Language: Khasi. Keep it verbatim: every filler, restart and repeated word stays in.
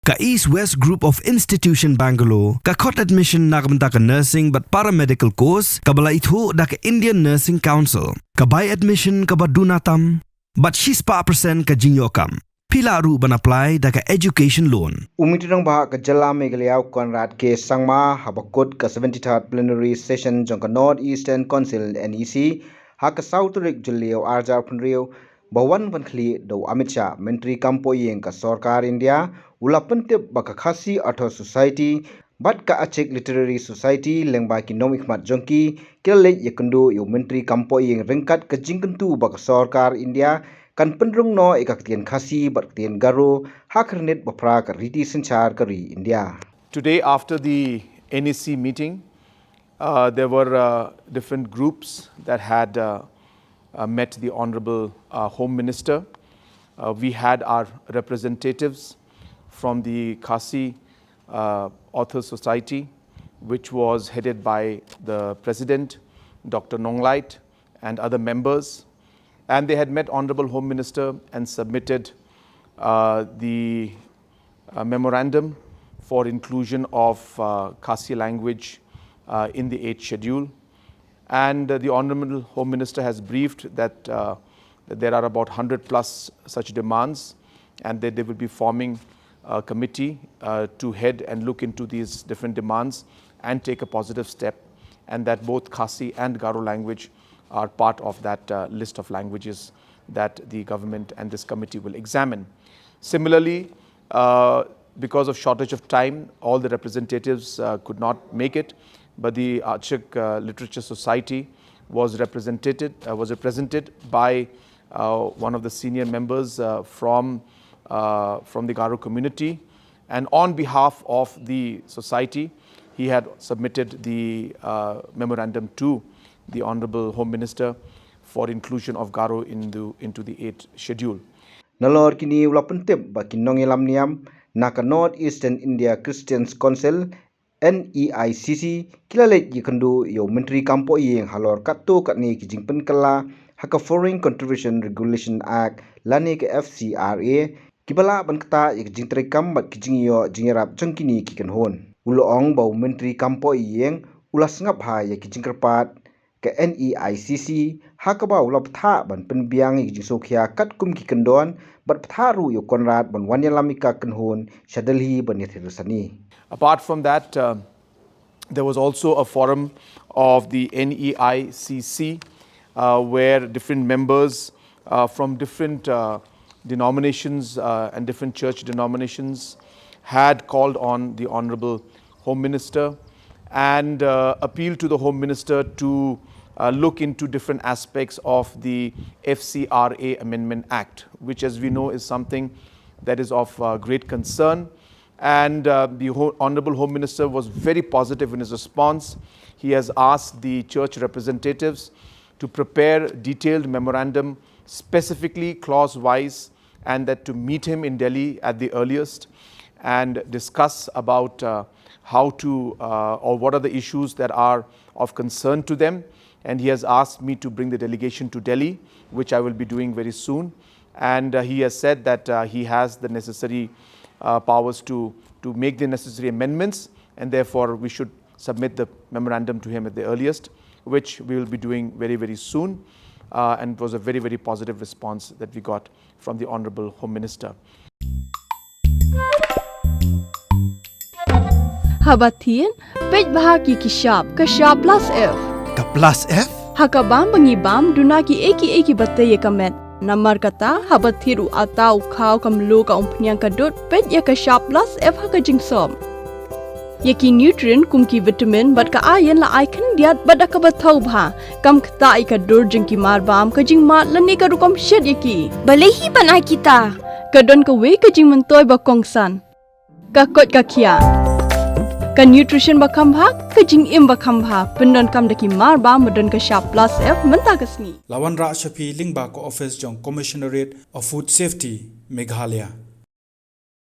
Ka East West Group of Institution Bangalore ka khot admission na ka bynta ka nursing bad paramedical course kaba la ithuh da ka Indian Nursing Council. Ka bai admission kaba duna tam bad shispah percent ka jingïoh kam. Phi lah ruh ban apply da ka education loan. U Myntri Rangbah ka jylla Meghalaya u Conrad K Sangma haba kut ka seventy-third plenary session jong ka North Eastern Council, N E C, ha ka saw tarik Jylliew arhajar phew hynriew, ba wan ban khlieh da u Amit Shah, Myntri Kam Pohïing ka Sorkar India, u la pyntip ba ka Khasi Author Society bad ka Achik Literary Society lyngba ki nongmihkhmat jong ki, ki la leit ïakynduh ïa u Myntri Kam Pohïing ryngkat ka jingkyntu ba ka Sorkar India kan pynrung noh ïa ka ktien Khasi bad ktien Garo ha ka rynïet ba phra ka riti synshar ka ri India. Today, after the N E C meeting, uh, there were uh, different groups that had uh, uh, met the Honorable uh, Home Minister. Uh, we had our representatives from the Khasi uh, Authors Society, which was headed by the president, Doctor Nonglait, and other members. And they had met Honorable Home Minister and submitted uh, the uh, memorandum for inclusion of uh, Khasi language uh, in the eighth schedule. And uh, the Honorable Home Minister has briefed that, uh, that there are about hundred plus such demands, and that they will be forming a committee uh, to head and look into these different demands and take a positive step, and that both Khasi and Garo language are part of that uh, list of languages that the government and this committee will examine. Similarly, uh, because of shortage of time, all the representatives uh, could not make it, but the Achik uh, Literature Society was represented, uh, was represented by uh, one of the senior members uh, from, uh, from the Garo community. And on behalf of the society, he had submitted the uh, memorandum to the Honorable Home Minister for inclusion of Garo into, into the eighth schedule. Nalor kine u la pyntip ba ki nongïalam niam na ka North Eastern India Christians Council, N E I C C, ki la leit ïakynduh ïa u Myntri Kam Pohïing halor katto katne ki jingpynkylla ha ka Foreign Contribution Regulation Act lane ka F C R A, kiba lah ban ktah ïa ka jingtrei kam bad ki jingïoh jingïarap jong kine ki kynhun. U la ong ba u Myntri Kam Pohïing u la sngap bha ïa ki jingkyrpad ka N E I C C, ha kaba u la bthah ban pynbiang ïa ki jingsngewkhia katkum ki kyndon, bad bthah ruh ïa u Conrad ban wan ïalam ïa ka kynhun sha Delhi ban ïathied sani. Apart from that, uh, there was also a forum of the N E I C C, uh, where different members uh, from different uh, denominations uh, and different church denominations had called on the Honorable Home Minister and uh, appealed to the Home Minister to uh, look into different aspects of the F C R A Amendment Act, which, as we know, is something that is of uh, great concern. And uh, the Ho- Honorable Home Minister was very positive in his response. He has asked the church representatives to prepare detailed memorandum, specifically clause wise, and that to meet him in Delhi at the earliest and discuss about uh, how to uh, or what are the issues that are of concern to them. And he has asked me to bring the delegation to Delhi, which I will be doing very soon. And uh, he has said that uh, he has the necessary uh, powers to, to make the necessary amendments, and therefore we should submit the memorandum to him at the earliest, which we will be doing very, very soon. Uh, and it was a very, very positive response that we got from the Honorable Home Minister. Haba thied, peit bha ki ki shap, ka shap plus F. Ka plus F? Ha ka bam ba ngi bam, duna ki ei ki ei kiba tei ïa ka met. Namar kata, haba thied u atta, u khaw, ka mluh, ka umphniang, ka dud, peit ïa ka shap plus F ha ka jingsop. Ïa ki nutrient kum ki vitamin bad ka iron la ai khyndiat bad da kaba thaw bha. Kam ktah ïa ka dur jong ki mar bam, ka jingmad lane ka rukom shet ïa ki. Balei hi ban ai kita? Ka don kawei ka jingmyntoi ba kongsan. Ka koit ka khiah. Ka nutrition ba kham bha, ka jingim ba kham bha. Pyndonkam da ki mar bam ba don ka shap plus F mynta ka sngi. La wanrah sha phi lyngba ka office jong Commissionerate of Food Safety, Meghalaya.